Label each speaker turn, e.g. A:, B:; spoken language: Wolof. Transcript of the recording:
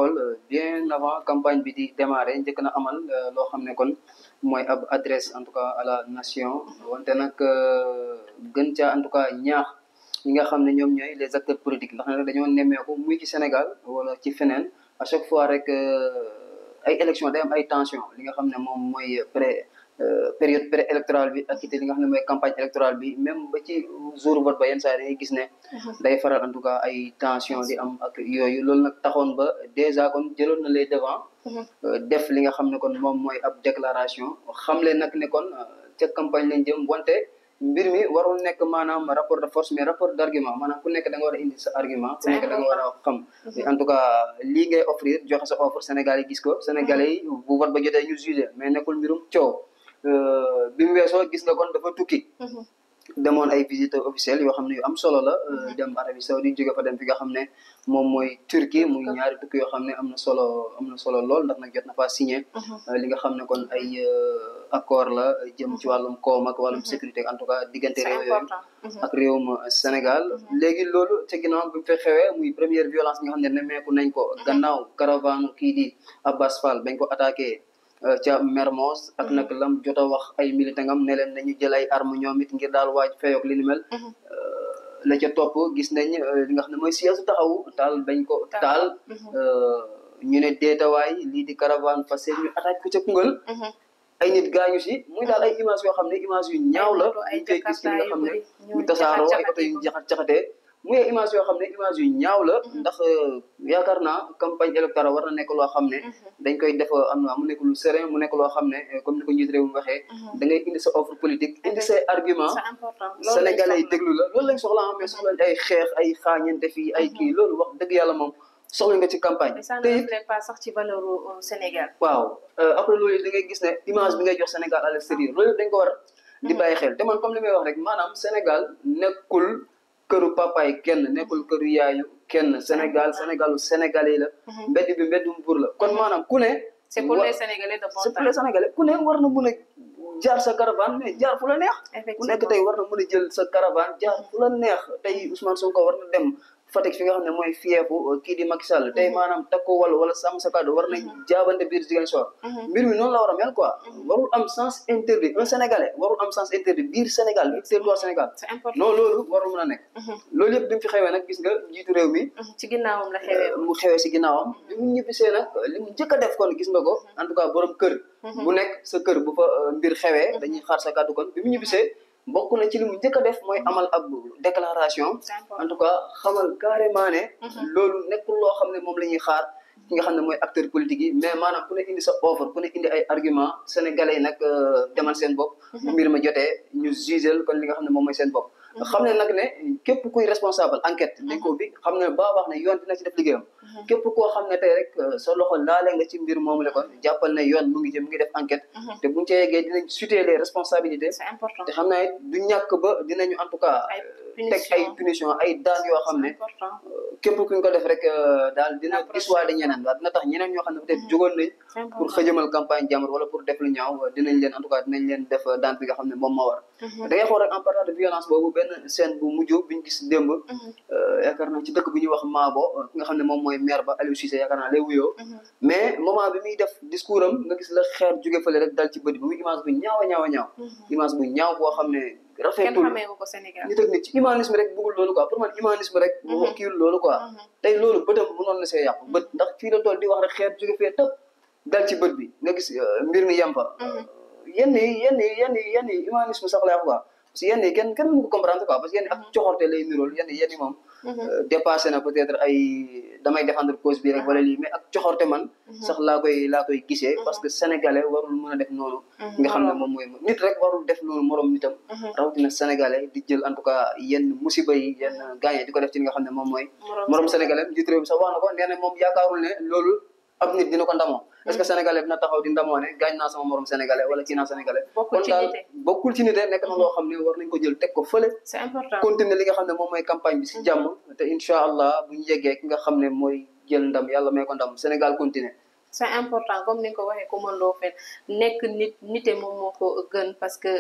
A: xool bien avant campagne bi di démarrer njëkk na amal loo xam ne kon mooy ab adresse en tout cas à la nation wante nag gën caa en tout cas ñaax ñi nga xam ne ñoom ñooy les acteurs politiques ndax nag dañoo nemmeeku muy ci Sénégal wala ci feneen à chaque fois rek ay élection day am ay tension li nga xam ne moom mooy période pré-électorale bi ak it li nga xam ne mooy campagne électorale bi même ba ci jour vote ba yenn saa yi dañuy gis ne day faral en tout cas ay tension di am ak yooyu loolu nag taxoon ba déjà kon jëloon na les devants def li nga xam ne kon moom mooy ab déclaration xamle nag ne kon ca campagne lañ jëm wante mbir mi warul nekk maanaam rapport de force mais rapport d' argument maanaam ku nekk da nga war a indi sa argument ku nekk da nga war a xam en tout cas lii ngay offrir joxe sa offre Sénégal yi gis ko Sénégalais yi bu vote ba jotee ñu jugé mais nekkul mbirum coow bi mu weesoo gis nga kon dafa tukki demoon ay visite officielle yoo xam ne yu am solo la dem Arabie Saoudite jóge fa dem fi nga xam ne moom mooy Turquie muy ñaari tukki yoo xam ne am na solo lool ndax nag jot na fa signé li nga xam ne kon ay accord la jëm ci wàllum koom ak wàllum sécurité en tout cas diggante réew yooyu ak réewum Sénégal léegi loolu ca ginnaaw bi mu fa xewee muy première violence bi nga xam ne nemmeeku nañ ko gannaaw caravane kii di Abbas Fall bañ ko attaqué ca Mermoz ak nag lam jot a wax ay militangam ne leen nañu jël ay armes ñoom it ngir daal waaj feyook li ni mel la ca topp gis nañ li nga xam ne mooy siège taxawu taal bañ ko taal ñu ne deetawaay lii di caravane fas yéene ñu attaque ko ca Koungheul ay nit gaañu si muy daal ay image yoo xam ne image yu ñaaw la ñu koy gis ci li nga xam ne ñu tasaaroo ay oto yu jaxatee muy image yoo xam ne image yu ñaaw la ndax yaakaar naa campagne électorale war na nekk loo xam ne dañ koy def am na mu nekk lu serein mu nekk loo xam ne comme ni ko njiit réew mi waxee da ngay indi sa offre politique indi say argument sénégalais yi déglu la loolu lañ soxla mais soxla ay xeex ay xaañante fii ay kii loolu wax dëgg yàlla moom soxla nga ci campagne
B: te it pas sax ci valeur Sénégal
A: waaw après loolu da ngay gis ne image bi ngay jox Sénégal à l'extérieur loolu dañ ko war di bàyyi xel te man comme li may wax rek maanaam Sénégal nekkul këru papa yi kenn nekkul këru yaayu kenn Sénégalu sénégalais la mbedd bi mbeddum buur la kon maanaam ku ne
B: c'est pour les Sénégalais de bon temps
A: c'est pour les Sénégalais ku ne war na mën a jaar sa caravane mais jaar fu la neex ku nekk tey war na mën a jël sa caravane jaar fu la neex tey Ousmane Sonko war na dem Fatick fi nga xam ne mooy fieefu kii di Macky Sall tey maanaam takko wala sàmm sa kàddu war nañ jaabante biir Ziguinchor mbir mi noonu la war a mel quoi warul am sens interdit un Sénégalais warul am sens interdit biir Sénégal biir territoire Sénégal non loolu warul mën a nekk loolu yëpp bi mu fi xewee nag gis nga jiitu réew mi
B: ci ginnaawam la xewee
A: mu xewee si ginnaawam bi mu ñibbisee nag li mu njëkk a def kon gis nga ko en tout cas borom kër bu nekk sa kër bu fa mbir xewee dañuy xaar sa kàddu kon bi mu ñibbisee bokk na ci li mu njëkk a def mooy amal ab déclaration en tout cas xamal carrément ne loolu nekkul loo xam ne moom la ñuy xaar ki nga xam ne mooy acteur politique yi mais maanaam ku ne indi sa offre ku ne indi ay argument sénégalais yi nag demal seen bopp bu mbir ma jotee ñu jugel kon li nga xam ne moom mooy seen bopp xam ne nag ne képp kuy responsable enquête dañ ko bi xam ne ba wax ne yoon dina ci def liggéeyam képp koo xam ne tey rek sa loxo laale nga ci mbir moomu la kon jàppal ne yoon mu ngi def enquête te buñu ca yeggee dinañ situer les responsabilités
B: c'est important
A: te xam naa du ñàkk ba dinañu en tout cas teg ay punition ay daan yoo xam ne képp kuñ ko def rek daal dina dissuader ñeneen waaw dina tax ñeneen ñoo xam ne peut-être jógoon nañ pour xëjëmal campagne jàmbur wala pour def lu ñaaw dinañ leen en tout cas dinañ leen def daan bi nga xam ne moom moo war da ngay xool rek en parlant de violence boobu benn scène bu mujj biñu gis démb yaakaar naa ci dëkk bu ñuy wax Maabo ki nga xam ne moom mooy maire ba Aliou Cissé yaakaar naa lay wuyoo mais moment bi muy def discours am nga gis la xeer jóge fële rek dal ci bët bi muy image bu ñaaw a ñaaw a ñaaw image bu ñaaw boo xam ne rafetul ñu teg ni ci humanisme rek bëggul loolu quoi pour man humanisme rek bu kiiwul loolu quoi tey loolu bëtam mënoon na see yàqu bët ndax fii la toll di wax rek xeer jóge fee tëb dal ci bët bi nga gis mbir mi yem fa yenn yi humanisme sax lay wax quoi parce que yenn yi kenn mënu ko comprendre quoi parce que yenn ak coxorte lay nirool yenn yi moom dépassé na peut-être ay damay défendre cause bi rek wala lii mais ak coxorte man sax laa koy gisee parce que sénégalais warul mën a def noonu nga xam ne moom mooy nit rek warul def noonu morom nitam rawatina sénégalais di jël en tout cas yenn musiba yi yenn gaañe di ko def ci li nga xam ne moom mooy morom sénégalais njiit réew mi sax wax na ko nee na moom yaakaarul ne loolu ab nit dina ko ndamoo est-ce que sénégalais dina taxaw di ndamoo ne gaañ naa sama morom sénégalais wala kii naa sénégalais kon daal bokkul ci nite nekk na loo xam ne war nañ ko jël teg ko fële
B: c'est important
A: continuer li nga xam ne moom mooy campagne bi si jàmm te incha allah bu ñu yeggee ki nga xam ne mooy jël ndam yàlla may ko ndam Sénégal continuer
B: c'est important comme ni nga ko waxee ko mën loo fen nekk nite moom moo ko gën parce que